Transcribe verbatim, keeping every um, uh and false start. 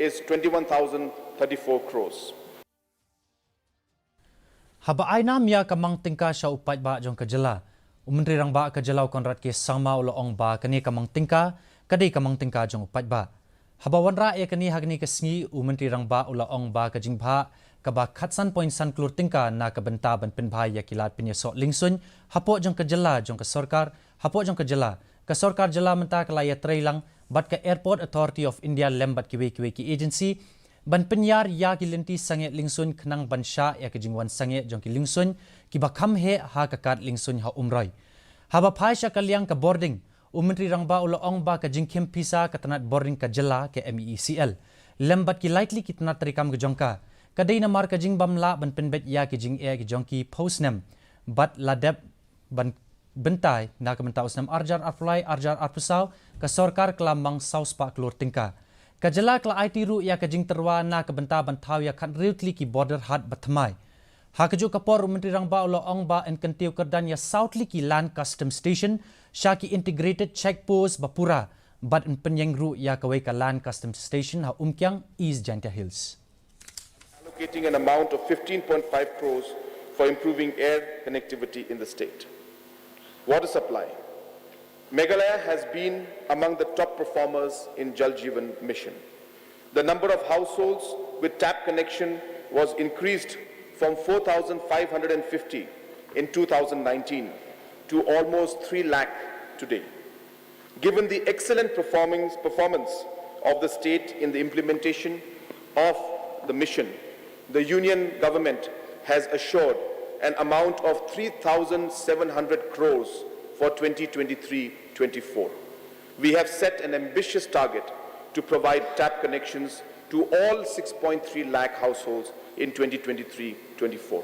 is twenty-one thousand thirty-four crores. Haba ai nam ïa ka mang tyngka sha u paidbah jong ka jylla, u Myntri Rangbah ka jylla u Conrad K Sangma u la ong ba kane ka mang tyngka ka dei ka mang tyngka jong u paidbah. Haba wanrah ïa kane ha kane ka sngi, u Myntri Rangbah u la ong ba ka jingbhah kaba khatsan point san klur tyngka na ka bynta ban pynbha ïa ki lad pynïasoh lyngsuin hapoh jong ka jylla jong ka sorkar, hapoh jong ka jylla, ka sorkar jylla mynta ka la ïatreilang bad ka Airport Authority of India lem bad kiwei kiwei ki agency ban pynïar ïa ki lynti sangeh lyngsuin khnang ban shah ïa ki jingwan sangeh jong ki lyngsuin kiba kham heh ha ka kad lyngsuin ha Umroi. Haba phai sha ka liang ka bording, u Myntri Rangbah u la ong ba ka jingkhim pisa ka tnat bording ka jylla ka M E E C L lem bad ki lai tylli ki tnat treikam ka jong ka, ka dei namar ka jingbym lah ban pynbeit ïa ki jingeh ki jong ki phew snem bad la dep ban bynta na ka bynta u snem arhajar arphew lai arhajar arphew saw, ka sorkar ka la mang saw spah klur tyngka. Ka jylla ka la aiti ruh ïa ka jingtyrwa na ka bynta ban thaw ïa khathynriew tylli ki border haat ba thymmai. Ha kajuh ka por, u Myntri Rangbah u la ong ba yn kyntiew kyrdan ïa saw tylli ki Land Customs Station sha ki Integrated Check Post ba pura bad yn pynïeng ruh ïa kawei ka Land Customs Station ha Umkiang, East Jaintia Hills. Allocating an amount of fifteen point five crores for improving air connectivity in the state. Water supply. Meghalaya has been among the top performers in Jal Jeevan Mission. The number of households with tap connection was increased from four thousand five hundred and fifty in two thousand nineteen to almost three lakh today. Given the excellent performance, performance of the state in the implementation of the mission, the Union Government has assured an amount of three thousand seven hundred crores for twenty twenty-three twenty-four. We have set an ambitious target to provide tap connections to all six point three lakh households in twenty twenty-three twenty-four.